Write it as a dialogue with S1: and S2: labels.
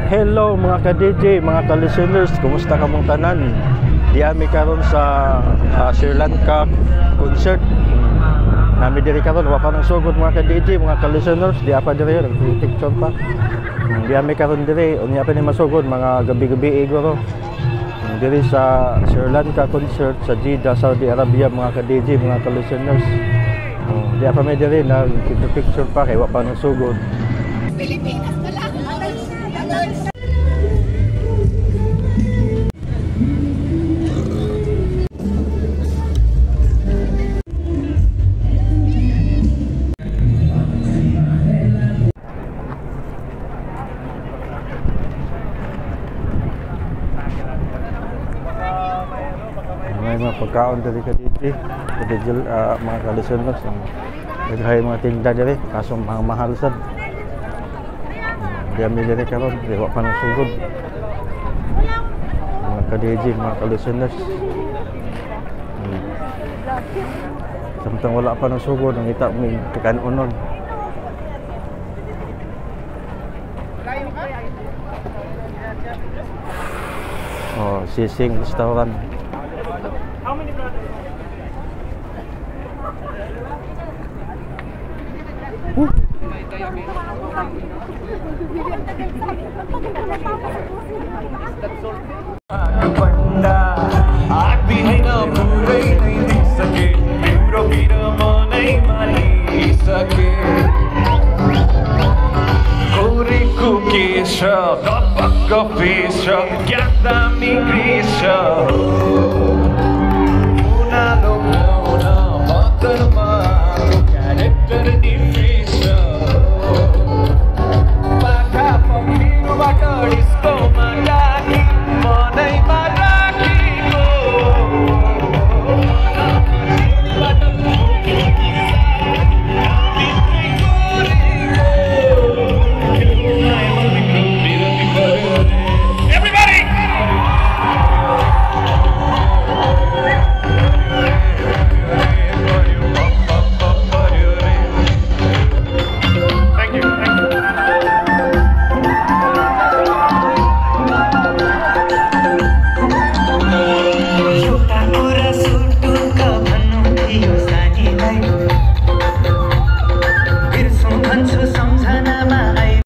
S1: Hello mga ka-DJ, mga ka-listeners, kumusta kamong tanan? Di ami karon sa Sri Lanka concert. Nami diri karon, wa pa nang sugod mga ka-DJ, mga ka-listeners, di pa diri nag-picture pa. Di ami karon diri, unya pa ni masugod mga gabi-gabi igoro. Diri sa Sri Lanka concert sa Jeddah, Saudi Arabia, mga ka-DJ, mga ka-listeners. Di pa mi diri nag-picture pa kay wa pa nang sugod.
S2: Pilipinas na lang.
S1: May mga pagkaon diri ka DJ, ka-DJ, mga ka-listeners. Naghay mga tinda diri, kaso mga mahal sad. Di ami diri karon, di wa pa nang sugod. Mga ka-DJ, mga ka-listeners. Samtang wala pa nang sugod, nangita mi kakanunon. Oh, Sising Restaurant.